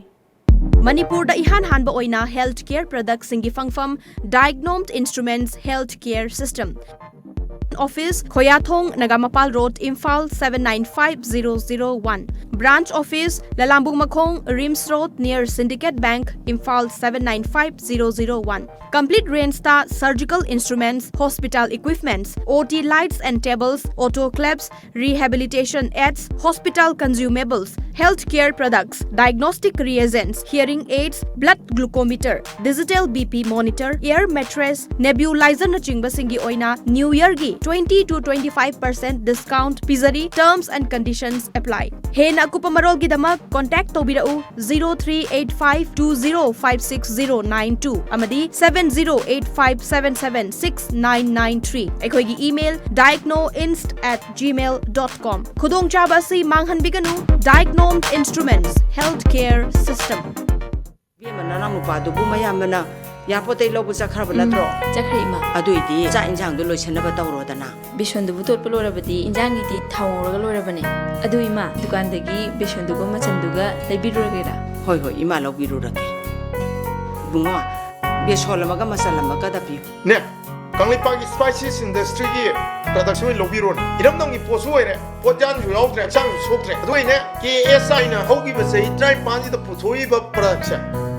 ꯃꯅꯤꯄꯨꯔꯗ ꯏꯍꯥꯟ ꯍꯥꯟꯕ ꯑꯣꯏꯅ ꯍꯦꯜꯊ ꯀꯦꯌꯔ ꯄ꯭ꯔꯗꯛꯁꯤꯡꯒꯤ ꯐꯪꯐꯝ, Diagnomed Instruments Health Care System꯫ Office, Khoyathong, Nagamapal Road, Imphal seven nine five zero zero one. Branch Office, Lalambung Makhong, RIMS Road, near Syndicate Bank, Imphal seven nine five zero zero one. Complete range ta surgical instruments, hospital equipments, O T lights and tables, autoclaves, rehabilitation aids, hospital consumables, healthcare products, diagnostic reagents, hearing aids, blood glucometer, digital B P monitor, air mattress, nebulizer na chingba singi oina New Year gi twenty to twenty-five percent discount pizari. Terms and conditions apply. Hena akupa marol gi damak contact tobirau zero three eight five two zero five six zero nine two amadi seven zero eight five seven seven six nine nine three. Aikoigi email diagnoinst at gmail dot com. Khudong chaba si manghan biganu. Diagnome Instruments, Healthcare System. ꯏꯕꯦꯝꯃ, ꯅꯅꯥꯎ ꯅꯨꯄꯥꯗꯨꯕꯨ ꯃꯌꯥꯝꯕꯅ ꯌꯥꯄꯣꯠꯇꯩ ꯂꯧꯕ ꯆꯠꯈ꯭ꯔꯕ ꯅꯠꯇ꯭ꯔꯣ? ꯆꯠꯈ꯭ꯔꯦ, ꯏꯃꯥ꯫ ꯑꯗꯨꯏꯗꯤ ꯆꯥꯛ ꯏꯟꯁꯥꯡꯗꯣ ꯂꯣꯏꯁꯟꯅꯕ ꯇꯧꯔꯣꯗꯅ꯫ ꯕꯦꯁꯣꯟꯗꯨꯕꯨ ꯇꯣꯠꯄ ꯂꯣꯏꯔꯕꯗꯤ ꯏꯟꯖꯥꯡꯒꯤꯗꯤ ꯊꯥꯎ ꯉꯧꯔꯒ ꯂꯣꯏꯔꯕꯅꯦ꯫ ꯑꯗꯨ ꯏꯃꯥ, ꯗꯨꯀꯥꯟꯗꯒꯤ ꯕꯦꯁꯣꯟꯗꯨꯒ ꯃꯆꯟꯗꯨꯒ ꯂꯩꯕꯤꯔꯨꯔꯒꯦꯔꯥ? ꯍꯣꯏ ꯍꯣꯏ, ꯏꯃꯥ ꯂꯧꯕꯤꯔꯨꯔꯒꯦ꯫ ꯏꯕꯨꯡꯉꯣ, ꯕꯦꯁꯣꯟ ꯑꯃꯒ ꯃꯆꯜ ꯑꯃꯒꯗ ꯄꯤꯌꯨ꯫ ꯅꯦ, ꯀꯪꯂꯩꯄꯥꯛꯀꯤ Spices Industryꯒꯤ product ꯑꯣꯏꯅ ꯂꯧꯕꯤꯔꯣꯅꯦ꯫ ꯏꯔꯝꯗꯝꯒꯤ ꯄꯣꯠꯁꯨ ꯑꯣꯏꯔꯦ, ꯄꯣꯠꯌꯥꯟꯁꯨ ꯌꯥꯎꯗ꯭ꯔꯦ, ꯍꯛꯆꯥꯡꯁꯨ ꯁꯣꯛꯇ꯭ꯔꯦ꯫ ꯑꯗꯨ ꯑꯣꯏꯅꯦ, K S I ꯅ ꯍꯧꯈꯤꯕ ꯆꯍꯤ ꯇꯔꯥꯅꯤꯄꯥꯟꯁꯤꯗ ꯄꯨꯊꯣꯛꯏꯕ productꯁꯦ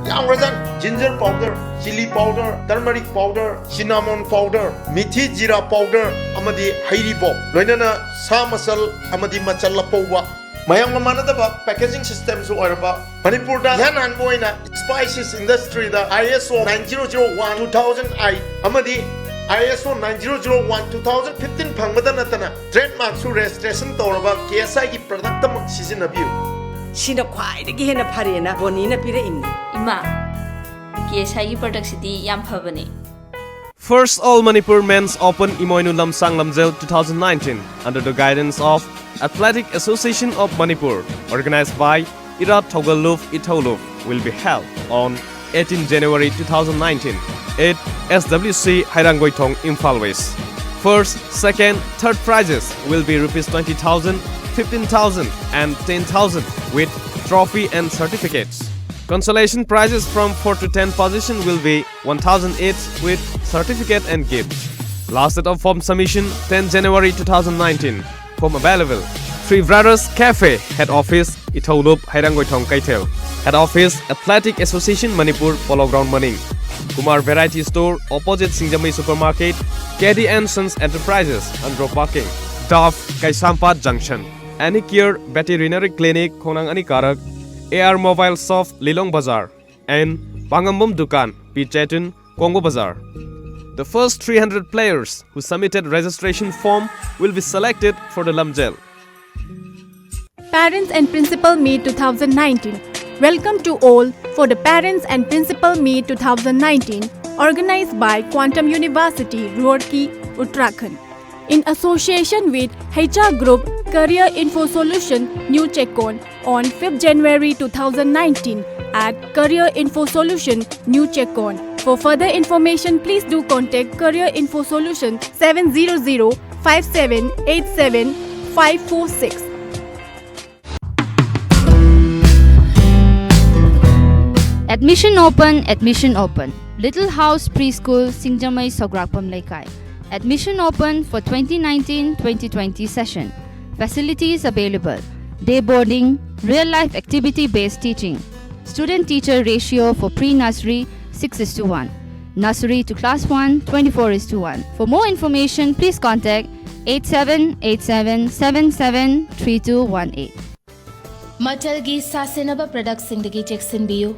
ꯌꯥꯝꯈ꯭ꯔꯖꯥꯠꯅꯤ꯫ Ginger powder, chilli powder, turmeric powder, cinnamon powder, ꯃꯤꯊꯤ ꯖꯤꯔꯥ powder ꯑꯃꯗꯤ ꯍꯩꯔꯤꯕꯣꯞ, ꯂꯣꯏꯅꯅ ꯁꯥ ꯃꯆꯜ ꯑꯃꯗꯤ ꯃꯆꯜ ꯑꯄꯧꯕ, ꯃꯌꯥꯝꯒ ꯃꯥꯟꯅꯗꯕ packaging systemꯁꯨ ꯑꯣꯏꯔꯕ, ꯃꯅꯤꯄꯨꯔꯗ ꯏꯍꯥꯟ ꯍꯥꯟꯕ ꯑꯣꯏꯅ Spices Industryꯗ I S O nine zero zero one two thousand eight ꯑꯃꯗꯤ I S O nine zero zero one two thousand fifteen ꯐꯪꯕꯗ ꯅꯠꯇꯅ trademarkꯁꯨ registration ꯇꯧꯔꯕ K S Iꯒꯤ productꯃꯛ ꯁꯤꯖꯤꯟꯅꯕꯤꯌꯨ꯫ ꯁꯤꯅ ꯈ꯭ꯋꯥꯏꯗꯒꯤ ꯍꯦꯟꯅ ꯐꯔꯦꯅ ꯕꯣꯅꯤꯅ ꯄꯤꯔꯛꯏꯅꯤ꯫ ꯏꯃꯥ, K S Iꯒꯤ productꯁꯤꯗꯤ ꯌꯥꯝ ꯐꯕꯅꯦ꯫ First All Manipur Men's Open Imoinu Lamsang Lamjel two thousand nineteen under the guidance of Athletic Association of Manipur, organized by Ira Thogaluf Ithauluf, will be held on eighteen January two thousand nineteen at S W C Hairangoithong, Imphal West. First, second, third prizes will be rupees twenty thousand, fifteen thousand and ten thousand with trophy and certificates. Consolation prizes from four to ten position will be one thousand each with certificate and gift. Last date of form submission, ten January two thousand nineteen. Form available. Three Brothers Cafe, Head Office, Ithouloup, Hairangoithong, Keithel. Head Office, Athletic Association Manipur, Polo Ground Maning. Kumar Variety Store, opposite Singjamei Supermarket, K D and Sons Enterprises, Andro Parking. Dove, Kaisampat Junction. Any Care Veterinary Clinic, Khongnang Anikarak. A R Mobile Shop, Lilong Bazar. And Pangambum Dukan, P Chetun, Kongbo Bazar. The first three hundred players who submitted registration form will be selected for the Lamjel. Parents and Principal Meet two thousand nineteen. Welcome to all for the Parents and Principal Meet two thousand nineteen, organized by Quantum University, Roorkee, Uttarakhand, in association with H R Group Career Info Solution, New Checkon, on fifth January two thousand nineteen at Career Info Solution, New Checkon. For further information, please do contact Career Info Solution seven zero zero five seven eight seven five four six. Admission open, admission open. Little House Preschool, Singjamei, Sograkpam Leikai. Admission open for twenty nineteen twenty twenty session. Facilities available. Day boarding, real life activity based teaching. Student teacher ratio for pre nursery six is to one. Nursery to class one, twenty-four is to one. For more information, please contact eight seven eight seven seven seven three two one eight. ꯃꯆꯜꯒꯤ ꯁꯥꯁꯤꯟꯅꯕ ꯄ꯭ꯔꯗꯛꯁꯤꯡꯗꯒꯤ ꯆꯦꯛꯁꯤꯟꯕꯤꯌꯨ꯫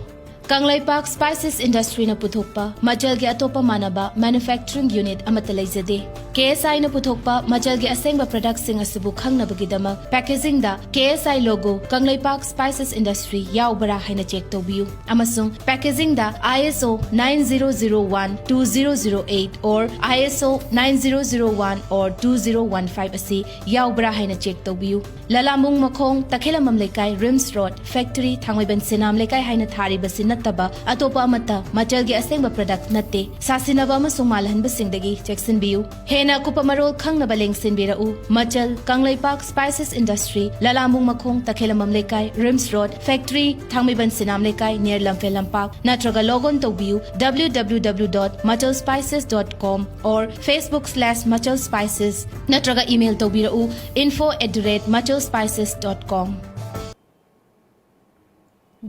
Kangleipak spices ꯏꯟꯗꯁꯇ꯭ꯔꯤꯅ ꯄꯨꯊꯣꯛꯄ ꯃꯆꯜꯒꯤ ꯑꯇꯣꯞꯄ ꯃꯥꯟꯅꯕ manufacturing unit ꯑꯃꯠꯇ ꯂꯩꯖꯗꯦ꯫ ꯀꯦ ꯑꯦꯁ ꯑꯥꯏꯅ ꯄꯨꯊꯣꯛꯄ ꯃꯆꯜꯒꯤ ꯑꯁꯦꯡꯕ ꯄ꯭ꯔꯗꯛꯁꯤꯡ ꯑꯁꯤꯕꯨ ꯈꯪꯅꯕꯒꯤꯗꯃꯛ ꯄꯦꯀꯦꯖꯤꯡꯗ ꯀꯦ ꯑꯦꯁ ꯑꯥꯏ ꯂꯣꯒꯣ ꯀꯪꯂꯩꯄꯥꯛ ꯁ꯭ꯄꯥꯏꯁꯦꯁ ꯏꯟꯗꯁꯇ꯭ꯔꯤ ꯌꯥꯎꯕ꯭ꯔꯥ ꯍꯥꯏꯅ ꯆꯦꯛ ꯇꯧꯕꯤꯌꯨ ꯑꯃꯁꯨꯡ ꯄꯦꯀꯦꯖꯤꯡꯗ I S O nine zero zero one two zero zero eight or I S O nine zero zero one or two zero one five ꯑꯁꯤ ꯌꯥꯎꯕ꯭ꯔꯥ ꯍꯥꯏꯅ ꯆꯦꯛ ꯇꯧꯕꯤꯌꯨ꯫ ꯂꯂꯥꯃꯨꯡ ꯃꯈꯣꯡ, ꯇꯈꯦꯂꯝꯕꯝ ꯂꯩꯀꯥꯏ, ꯔꯤꯝꯁ ꯔꯣꯗ, ꯐꯦꯛꯇꯔꯤ, ꯊꯥꯡꯃꯩꯕꯟ ꯁꯦꯅꯥꯝ ꯂꯩꯀꯥꯏ ꯍꯥꯏꯅ ꯊꯥꯔꯤꯕꯁꯤ ꯅꯠꯇꯕ ꯑꯇꯣꯞꯄ ꯑꯃꯠꯇ ꯃꯆꯜꯒꯤ ꯑꯁꯦꯡꯕ ꯄ꯭ꯔꯗꯛ ꯅꯠꯇꯦ꯫ ꯁꯥꯁꯤꯟꯅꯕ ꯑꯃꯁꯨꯡ ꯃꯥꯜꯍꯟꯕꯁꯤꯡꯗꯒꯤ ꯆꯦꯛꯁꯤꯟꯕꯤꯌꯨ꯫ ꯍꯦꯟꯅ ꯑꯀꯨꯞꯄ ꯃꯔꯣꯜ ꯈꯪꯅꯕ ꯂꯦꯡꯁꯤꯟꯕꯤꯔꯛꯎ꯫ ꯃꯆꯜ, ꯀꯪꯂꯩꯄꯥꯛ Spices Industry, ꯂꯂꯥꯝꯕꯨꯡ ꯃꯈꯣꯡ, ꯇꯈꯦꯂꯝꯕꯝ ꯂꯩꯀꯥꯏ, ꯔꯤꯝꯁ ꯔꯣꯗ, ꯐꯦꯛꯇꯔꯤ, ꯊꯥꯡꯃꯩꯕꯟ ꯁꯤꯅꯥꯝ ꯂꯩꯀꯥꯏ, near ꯂꯝꯐꯦꯜ ꯂꯝꯄꯥꯛ, ꯅꯠꯇ꯭ꯔꯒ log on ꯇꯧꯕꯤꯌꯨ W W W dot machal spices dot com or Facebook slash machal spices, ꯅꯠꯇ꯭ꯔꯒ email ꯇꯧꯕꯤꯔꯛꯎ info at the rate machal spices dot com꯫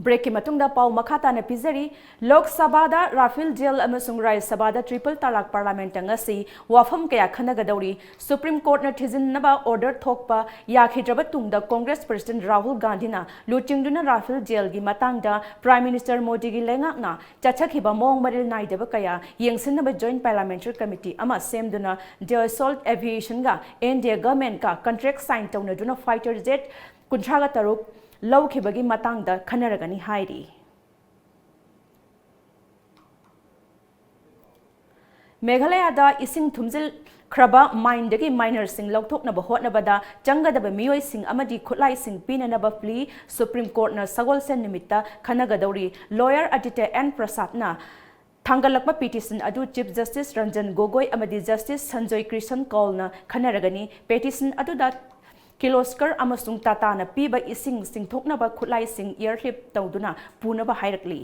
ꯕ꯭ꯔꯦꯛꯀꯤ ꯃꯇꯨꯡꯗ ꯄꯥꯎ ꯃꯈꯥ ꯇꯥꯅ ꯄꯤꯖꯔꯤ꯫ ꯂꯣꯛ ꯁꯚꯥꯗ ꯔꯥꯐꯦꯜ ꯗꯤꯜ ꯑꯃꯁꯨꯡ ꯔꯥꯖ꯭ꯌ ꯁꯚꯥꯗ ꯇ꯭ꯔꯤꯄꯜ ꯇꯂꯥꯛ ꯄꯥꯔꯂꯥꯃꯦꯟꯠꯇ ꯉꯁꯤ ꯋꯥꯐꯝ ꯀꯌꯥ ꯈꯟꯅꯒꯗꯧꯔꯤ꯫ ꯁꯨꯄ꯭ꯔꯤꯝ ꯀꯣꯔꯠꯅ ꯊꯤꯖꯤꯟꯅꯕ ꯑꯣꯔꯗꯔ ꯊꯣꯛꯄ ꯌꯥꯈꯤꯗ꯭ꯔꯕ ꯇꯨꯡꯗ ꯀꯣꯡꯒ꯭ꯔꯦꯁ ꯄ꯭ꯔꯁꯤꯗꯦꯟꯠ ꯔꯥꯍꯨꯜ ꯒꯥꯟꯙꯤꯅ ꯂꯨꯆꯤꯡꯗꯨꯅ ꯔꯥꯐꯦꯜ ꯗꯤꯜꯒꯤ ꯃꯇꯥꯡꯗ ꯄ꯭ꯔꯥꯏꯝ ꯃꯤꯅꯤꯁꯇꯔ ꯃꯣꯗꯤꯒꯤ ꯂꯩꯉꯥꯛꯅ ꯆꯠꯊꯈꯤꯕ ꯃꯑꯣꯡ ꯃꯔꯤꯜ ꯅꯥꯏꯗꯕ ꯀꯌꯥ ꯌꯦꯡꯁꯤꯟꯅꯕ ꯖꯣꯏꯟꯠ ꯄꯥꯔꯂꯥꯃꯦꯟꯇꯔꯤ ꯀꯃꯤꯇꯤ ꯑꯃ ꯁꯦꯝꯗꯨꯅ ꯗꯤꯑꯣꯁꯣꯜꯠ ꯑꯦꯚꯤꯌꯦꯁꯟꯒ ꯏꯟꯗꯤꯌꯥ ꯒꯚꯔꯟꯃꯦꯟꯠꯀ ꯀꯟꯇ꯭ꯔꯦꯛ ꯁꯥꯏꯟ ꯇꯧꯅꯗꯨꯅ ꯐꯥꯏꯇꯔ ꯖꯦꯠ ꯀꯨꯟꯊ꯭ꯔꯥꯒ ꯇꯔꯨꯛ ꯂꯧꯈꯤꯕꯒꯤ ꯃꯇꯥꯡꯗ ꯈꯟꯅꯔꯒꯅꯤ ꯍꯥꯏꯔꯤ꯫ ꯃꯦꯘꯥꯂꯌꯥꯗ ꯏꯁꯤꯡ ꯊꯨꯝꯖꯤꯜꯈ꯭ꯔꯕ ꯃꯥꯏꯟꯗꯒꯤ ꯃꯥꯏꯅꯔꯁꯤꯡ ꯂꯧꯊꯣꯛꯅꯕ ꯍꯣꯠꯅꯕꯗ ꯆꯪꯒꯗꯕ ꯃꯤꯑꯣꯏꯁꯤꯡ ꯑꯃꯗꯤ ꯈꯨꯠꯂꯥꯏꯁꯤꯡ ꯄꯤꯅꯅꯕ ꯄ꯭ꯂꯤ ꯁꯨꯄ꯭ꯔꯤꯝ ꯀꯣꯔꯠꯅ ꯁꯒꯣꯜꯁꯦꯟ ꯅꯨꯃꯤꯠꯇ ꯈꯟꯅꯒꯗꯧꯔꯤ꯫ ꯂꯣꯌꯔ ꯑꯗꯤꯇ꯭ꯌ ꯑꯦꯟ ꯄ꯭ꯔꯁꯥꯗꯅ ꯊꯥꯡꯒꯠꯂꯛꯄ ꯄꯤꯇꯤꯁꯟ ꯑꯗꯨ ꯆꯤꯐ ꯖꯁꯇꯤꯁ ꯔꯟꯖꯟ ꯒꯣꯒꯣꯏ ꯑꯃꯗꯤ ꯖꯁꯇꯤꯁ ꯁꯟꯖꯣꯏ ꯀ꯭ꯔꯤꯁꯟ ꯀꯧꯜꯅ ꯈꯟꯅꯔꯒꯅꯤ꯫ ꯄꯤꯇꯤꯁꯟ ꯑꯗꯨꯗ ꯀꯤꯔꯂꯣꯁꯀꯔ ꯑꯃꯁꯨꯡ ꯇꯥꯇꯥꯅ ꯄꯤꯕ ꯏꯁꯤꯡ ꯆꯤꯡꯊꯣꯛꯅꯕ ꯈꯨꯠꯂꯥꯏꯁꯤꯡ ꯑꯦꯌꯔꯂꯤꯐ ꯇꯧꯗꯨꯅ ꯄꯨꯅꯕ ꯍꯥꯏꯔꯛꯂꯤ꯫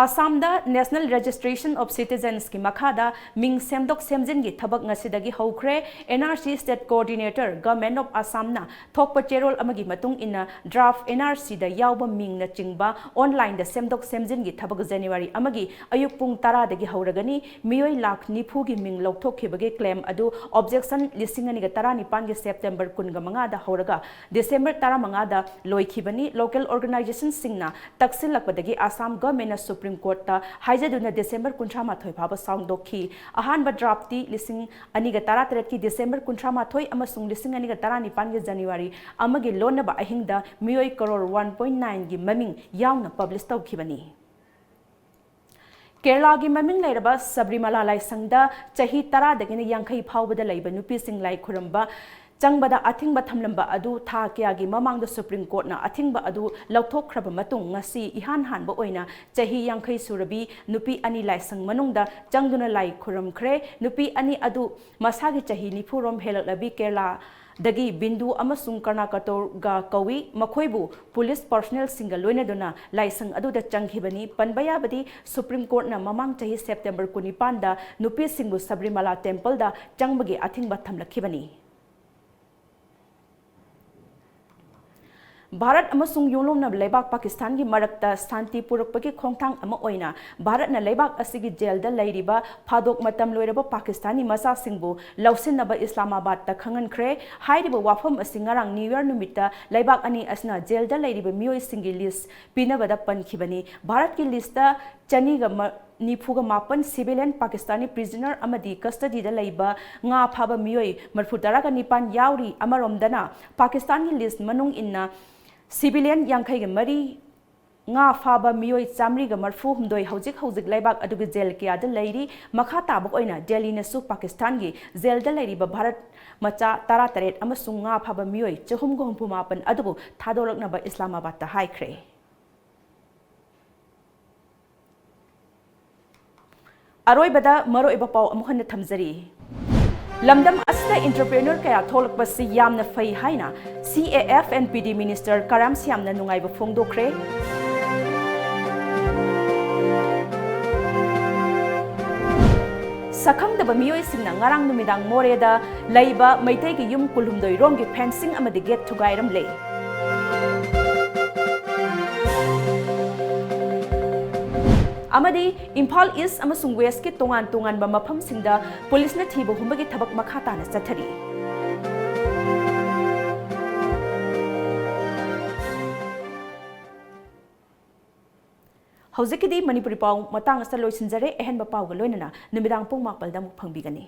ꯑꯁꯥꯝꯗ National Registration of Citizensꯀꯤ ꯃꯈꯥꯗ ꯃꯤꯡ ꯁꯦꯝꯗꯣꯛ ꯁꯦꯝꯖꯤꯟꯒꯤ ꯊꯕꯛ ꯉꯁꯤꯗꯒꯤ ꯍꯧꯈ꯭ꯔꯦ꯫ N R C state coordinator, Government of Assamꯅ ꯊꯣꯛꯄ ꯆꯦꯔꯣꯜ ꯑꯃꯒꯤ ꯃꯇꯨꯡ ꯏꯟꯅ, ꯗ꯭ꯔꯥꯐ ꯑꯦꯟ ꯑꯥꯔ ꯁꯤꯗ ꯌꯥꯎꯕ ꯃꯤꯡꯅꯆꯤꯡꯕ ꯑꯣꯟꯂꯥꯏꯟꯗ ꯁꯦꯝꯗꯣꯛ ꯁꯦꯝꯖꯤꯟꯒꯤ ꯊꯕꯛ ꯖꯅꯋꯥꯔꯤ ꯑꯃꯒꯤ ꯑꯌꯨꯛ ꯄꯨꯡ ꯇꯔꯥꯗꯒꯤ ꯍꯧꯔꯒꯅꯤ꯫ ꯃꯤꯑꯣꯏ ꯂꯥꯈ ꯅꯤꯐꯨꯒꯤ ꯃꯤꯡ ꯂꯧꯊꯣꯛꯈꯤꯕꯒꯤ ꯀ꯭ꯂꯦꯝ ꯑꯗꯨ ꯑꯣꯕꯖꯦꯛꯁꯟ ꯂꯤꯁꯤꯡ ꯑꯅꯤꯒ ꯇꯔꯥꯅꯤꯄꯥꯟꯒꯤ ꯁꯦꯞꯇꯦꯝꯕꯔ ꯀꯨꯟꯒ ꯃꯉꯥꯗ ꯍꯧꯔꯒ ꯗꯤꯁꯦꯝꯕꯔ ꯇꯔꯥꯃꯉꯥꯗ ꯂꯣꯏꯈꯤꯕꯅꯤ꯫ ꯂꯣꯀꯦꯜ ꯑꯣꯔꯒꯅꯥꯏꯖꯦꯁꯟꯁꯤꯡꯅ ꯇꯛꯁꯤꯜꯂꯛꯄꯗꯒꯤ ꯑꯁꯥꯝ ꯒꯚꯔꯟꯃꯦꯟꯠꯅ ꯁꯨꯄ꯭ꯔꯤꯝ ꯀꯣꯔꯠꯇ ꯍꯥꯏꯖꯗꯨꯅ ꯗꯤꯁꯦꯝꯕꯔ ꯀꯨꯟꯊ꯭ꯔꯥ ꯃꯥꯊꯣꯏ ꯐꯥꯎꯕ ꯁꯥꯡꯗꯣꯛꯈꯤ꯫ ꯑꯍꯥꯟꯕ ꯗ꯭ꯔꯥꯐꯇꯤ ꯂꯤꯁꯤꯡ ꯑꯅꯤꯒ ꯇꯔꯥꯇꯔꯦꯠꯀꯤ ꯗꯤꯁꯦꯝꯕꯔ ꯀꯨꯟꯊ꯭ꯔꯥ ꯃꯥꯊꯣꯏ ꯑꯃꯁꯨꯡ ꯂꯤꯁꯤꯡ ꯑꯅꯤꯒ ꯇꯔꯥꯅꯤꯄꯥꯟꯒꯤ ꯖꯅꯋꯥꯔꯤ ꯑꯃꯒꯤ ꯂꯣꯟꯅꯕ ꯑꯍꯤꯡꯗ ꯃꯤꯑꯣꯏ ꯀꯔꯣꯔ ꯋꯥꯟ ꯄꯣꯏꯟꯠ ꯅꯥꯏꯟꯒꯤ ꯃꯃꯤꯡ ꯌꯥꯎꯅ ꯄꯕ꯭ꯂꯤꯁ ꯇꯧꯈꯤꯕꯅꯤ꯫ ꯀꯦꯔꯂꯥꯒꯤ ꯃꯃꯤꯡ ꯂꯩꯔꯕ ꯁꯕꯔꯤꯃꯂꯥ ꯂꯥꯏꯁꯪꯗ ꯆꯍꯤ ꯇꯔꯥꯗꯒꯤꯅ ꯌꯥꯡꯈꯩ ꯐꯥꯎꯕꯗ ꯂꯩꯕ ꯅꯨꯄꯤꯁꯤꯡ ꯂꯥꯏ ꯈꯨꯔꯨꯝꯕ ꯆꯪꯕꯗ ꯑꯊꯤꯡꯕ ꯊꯝꯂꯝꯕ ꯑꯗꯨ ꯊꯥ ꯀꯌꯥꯒꯤ ꯃꯃꯥꯡꯗ ꯁꯨꯄ꯭ꯔꯤꯝ ꯀꯣꯔꯠꯅ ꯑꯊꯤꯡꯕ ꯑꯗꯨ ꯂꯧꯊꯣꯛꯈ꯭ꯔꯕ ꯃꯇꯨꯡ, ꯉꯁꯤ ꯏꯍꯥꯟ ꯍꯥꯟꯕ ꯑꯣꯏꯅ ꯆꯍꯤ ꯌꯥꯡꯈꯩ ꯁꯨꯔꯕꯤ ꯅꯨꯄꯤ ꯑꯅꯤ ꯂꯥꯏꯁꯪ ꯃꯅꯨꯡꯗ ꯆꯪꯗꯨꯅ ꯂꯥꯏ ꯈꯨꯔꯨꯝꯈ꯭ꯔꯦ꯫ ꯅꯨꯄꯤ ꯑꯅꯤ ꯑꯗꯨ ꯃꯁꯥꯒꯤ ꯆꯍꯤ ꯅꯤꯐꯨ ꯔꯣꯝ ꯍꯦꯜꯂꯛꯂꯕꯤ ꯀꯦꯔꯂꯥꯗꯒꯤ ꯕꯤꯟꯗꯨ ꯑꯃꯁꯨꯡ ꯀꯔꯅꯥꯀꯇꯣꯔꯒ ꯀꯧꯏ꯫ ꯃꯈꯣꯏꯕꯨ ꯄꯨꯂꯤꯁ ꯄꯥꯔꯁꯣꯅꯦꯜꯁꯤꯡꯒ ꯂꯣꯏꯅꯗꯨꯅ ꯂꯥꯏꯁꯪ ꯑꯗꯨꯗ ꯆꯪꯈꯤꯕꯅꯤ꯫ ꯄꯟꯕ ꯌꯥꯕꯗꯤ, ꯁꯨꯄ꯭ꯔꯤꯝ ꯀꯣꯔꯠꯅ ꯃꯃꯥꯡ ꯆꯍꯤ ꯁꯦꯞꯇꯦꯝꯕꯔ ꯀꯨꯟꯅꯤꯄꯥꯟꯗ ꯅꯨꯄꯤꯁꯤꯡꯕꯨ ꯁꯕꯔꯤꯃꯂꯥ ꯇꯦꯝꯄꯜꯗ ꯆꯪꯕꯒꯤ ꯑꯊꯤꯡꯕ ꯊꯝꯂꯛꯈꯤꯕꯅꯤ꯫ ꯚꯥꯔꯠ ꯑꯃꯁꯨꯡ ꯌꯨꯝꯂꯣꯟꯅꯕ ꯂꯩꯕꯥꯛ ꯄꯥꯀꯤꯁꯇꯥꯟꯒꯤ ꯃꯔꯛꯇ ꯁꯥꯟꯇꯤ ꯄꯨꯔꯛꯄꯒꯤ ꯈꯣꯡꯊꯥꯡ ꯑꯃ ꯑꯣꯏꯅ ꯚꯥꯔꯠꯅ ꯂꯩꯕꯥꯛ ꯑꯁꯤꯒꯤ ꯖꯦꯜꯗ ꯂꯩꯔꯤꯕ ꯐꯥꯗꯣꯛ ꯃꯇꯝ ꯂꯣꯏꯔꯕ ꯄꯥꯀꯤꯁꯇꯥꯅꯤ ꯃꯆꯥꯁꯤꯡꯕꯨ ꯂꯧꯁꯤꯟꯅꯕ ꯏꯁꯂꯥꯃꯥꯕꯥꯗꯇ ꯈꯪꯍꯟꯈ꯭ꯔꯦ꯫ ꯍꯥꯏꯔꯤꯕ ꯋꯥꯐꯝ ꯑꯁꯤ ꯉꯔꯥꯡ ꯅ꯭ꯌꯨ ꯌꯔ ꯅꯨꯃꯤꯠꯇ ꯂꯩꯕꯥꯛ ꯑꯅꯤ ꯑꯁꯤꯅ ꯖꯦꯜꯗ ꯂꯩꯔꯤꯕ ꯃꯤꯑꯣꯏꯁꯤꯡꯒꯤ ꯂꯤꯁ ꯄꯤꯅꯕꯗ ꯄꯟꯈꯤꯕꯅꯤ꯫ ꯚꯥꯔꯠꯀꯤ ꯂꯤꯁꯇ ꯆꯅꯤꯒ ꯃ-, ꯅꯤꯐꯨꯒ ꯃꯥꯄꯟ civilian ꯄꯥꯀꯤꯁꯇꯥꯅꯤ prisoner ꯑꯃꯗꯤ custody ꯗ ꯂꯩꯕ ꯉꯥ ꯐꯥꯕ ꯃꯤꯑꯣꯏ ꯃꯔꯐꯨ ꯇꯔꯥꯒ ꯅꯤꯄꯥꯟ ꯌꯥꯎꯔꯤ꯫ ꯑꯃꯔꯣꯝꯗꯅ, ꯄꯥꯀꯤꯁꯇꯥꯟꯒꯤ ꯂꯤꯁ ꯃꯅꯨꯡ ꯏꯟꯅ civilian ꯌꯥꯡꯈꯩꯒ ꯃꯔꯤ, ꯉꯥ ꯐꯥꯕ ꯃꯤꯑꯣꯏ ꯆꯥꯃꯔꯤꯒ ꯃꯔꯐꯨ ꯍꯨꯝꯗꯣꯏ ꯍꯧꯖꯤꯛ ꯍꯧꯖꯤꯛ ꯂꯩꯕꯥꯛ ꯑꯗꯨꯒꯤ ꯖꯦꯜ ꯀꯌꯥꯗ ꯂꯩꯔꯤ꯫ ꯃꯈꯥ ꯇꯥꯕ ꯑꯣꯏꯅ ꯗꯦꯜꯂꯤꯅꯁꯨ ꯄꯥꯀꯤꯁꯇꯥꯟꯒꯤ ꯖꯦꯜꯗ ꯂꯩꯔꯤꯕ ꯚꯥꯔꯠ ꯃꯆꯥ ꯇꯔꯥꯇꯔꯦꯠ ꯑꯃꯁꯨꯡ ꯉꯥ ꯐꯥꯕ ꯃꯤꯑꯣꯏ ꯆꯍꯨꯝꯒ ꯍꯨꯝꯐꯨ ꯃꯥꯄꯟ ꯑꯗꯨꯕꯨ ꯊꯥꯗꯣꯔꯛꯅꯕ ꯏꯁꯂꯥꯃꯥꯕꯥꯗꯇ ꯍꯥꯏꯈ꯭ꯔꯦ꯫ ꯑꯔꯣꯏꯕꯗ ꯃꯔꯨꯑꯣꯏꯕ ꯄꯥꯎ ꯑꯃꯨꯛ ꯍꯟꯅ ꯊꯝꯖꯔꯤ꯫ ꯂꯝꯗꯝ ꯑꯁꯤꯗ entrepreneur ꯀꯌꯥ ꯊꯣꯛꯂꯛꯄꯁꯤ ꯌꯥꯝꯅ ꯐꯩ ꯍꯥꯏꯅ C A F and P D minister ꯀꯔꯥꯝ ꯁ꯭ꯌꯥꯝꯅ ꯅꯨꯡꯉꯥꯏꯕ ꯐꯣꯡꯗꯣꯛꯈ꯭ꯔꯦ꯫ ꯁꯛꯈꯪꯗꯕ ꯃꯤꯑꯣꯏꯁꯤꯡꯅ ꯉꯔꯥꯡ ꯅꯨꯃꯤꯗꯥꯡ ꯃꯣꯔꯦꯗ ꯂꯩꯕ ꯃꯩꯇꯩꯒꯤ ꯌꯨꯝ ꯀꯨꯟꯍꯨꯝꯗꯣꯏ ꯔꯣꯝꯒꯤ fencing ꯑꯃꯗꯤ gate ꯊꯨꯒꯥꯏꯔꯝꯂꯦ꯫ ꯑꯃꯗꯤ ꯏꯝꯐꯥꯜ East ꯑꯃꯁꯨꯡ West ꯀꯤ ꯇꯣꯉꯥꯟ ꯇꯣꯉꯥꯟꯕ ꯃꯐꯝꯁꯤꯡꯗ ꯄꯨꯂꯤꯁꯅ ꯊꯤꯕ ꯍꯨꯝꯕꯒꯤ ꯊꯕꯛ ꯃꯈꯥ ꯇꯥꯅ ꯆꯠꯊꯔꯤ꯫ ꯍꯧꯖꯤꯛꯀꯤꯗꯤ ꯃꯅꯤꯄꯨꯔꯤ ꯄꯥꯎ ꯃꯇꯥꯡ ꯑꯁꯤꯗ ꯂꯣꯏꯁꯤꯟꯖꯔꯦ꯫ ꯑꯍꯦꯟꯕ ꯄꯥꯎꯒ ꯂꯣꯏꯅꯅ ꯅꯨꯃꯤꯗꯥꯡ ꯄꯨꯡ ꯃꯥꯄꯜꯗ ꯑꯃꯨꯛ ꯐꯪꯕꯤꯒꯅꯤ꯫